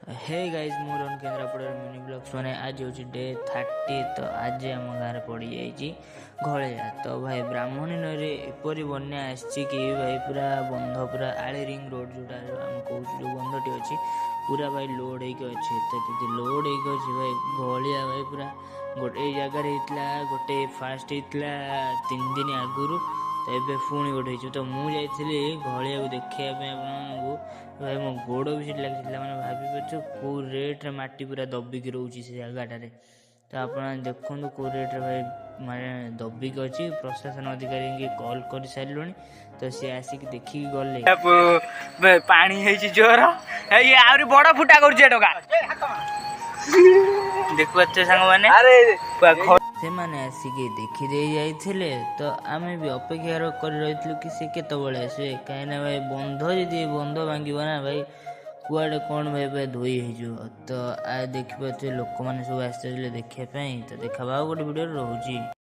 ହେ guys, ମୁଁ ରୋହନ, କେନ୍ଦ୍ରାପଡ଼ାର mini blogs. ମାନେ ଆଜି ହେଉଛି ଡେ 30। ତ ଆଜି ଆମ ଗାଁରେ ପଡ଼ିଯାଇଛି ଘଳିଆ। ତ ଭାଇ, ବ୍ରାହ୍ମଣୀ ନଈରେ ଏପରି ବନ୍ୟା ଆସିଛି କି ଭାଇ, ପୁରା ବନ୍ଧ, ପୁରା ଆଳି ରିଙ୍ଗ ରୋଡ଼ ଯେଉଁଟା ଆମେ କହୁଛୁ, ଯେଉଁ ବନ୍ଧଟି ଅଛି, ପୁରା ଭାଇ ଲୋଡ଼ ହେଇକି ଅଛି। ତ ଯଦି ଲୋଡ଼ ହେଇକି ଅଛି ଭାଇ, ଘଳିଆ ଭାଇ ପୁରା ଗୋଟେ ଏଇ ଜାଗାରେ ହେଇଥିଲା ଗୋଟେ, ଫାଷ୍ଟ ହେଇଥିଲା 3 ଦିନ ଆଗରୁ, ତ ଏବେ ପୁଣି ଗୋଟେ ହେଇଛି। ତ ମୁଁ ଯାଇଥିଲି ଘଳିଆକୁ ଦେଖିବା ପାଇଁ ଆପଣଙ୍କୁ। ଭାଇ, ମୋ ଗୋଡ଼ ବି ସେଠି ଲାଗିଥିଲା। ମାନେ ଭାବିପାରୁଛ କେଉଁ ରେଟ୍ରେ ମାଟି ପୁରା ଦବିକି ରହୁଛି ସେ ଜାଗାଟାରେ। ତ ଆପଣ ଦେଖନ୍ତୁ କେଉଁ ରେଟ୍ରେ ଭାଇ ମାନେ ଦବିକି ଅଛି। ପ୍ରଶାସନ ଅଧିକାରୀଙ୍କି କଲ୍ କରିସାରିଲୁଣି, ତ ସିଏ ଆସିକି ଦେଖିକି ଗଲେ। ପାଣି ହେଇଛି ଜୋର, ଏଇ ଆହୁରି ବଡ ଫୁଟା କରୁଛି ଏ ଟୋକା। ଦେଖିପାରୁଥିବେ ସାଙ୍ଗମାନେ ପୁରା। ସେମାନେ ଆସିକି ଦେଖିଦେଇ ଯାଇଥିଲେ। ତ ଆମେ ବି ଅପେକ୍ଷା କରି ରହିଥିଲୁ କି ସେ କେତେବେଳେ ଆସିବେ, କାହିଁକିନା ଭାଇ ବନ୍ଧ ଯଦି ବନ୍ଧ ଭାଙ୍ଗିବ ନା ଭାଇ, କୁଆଡ଼େ କ'ଣ ଭାଇ ପୁରା ଧୋଇ ହେଇଯିବ। ତ ଆ ଦେଖିପାରୁଥିବେ, ଲୋକମାନେ ସବୁ ଆସିଥିଲେ ଦେଖିବା ପାଇଁ। ତ ଦେଖାବା ଆଉ ଗୋଟେ ଭିଡ଼ିଓରେ ରହୁଛି।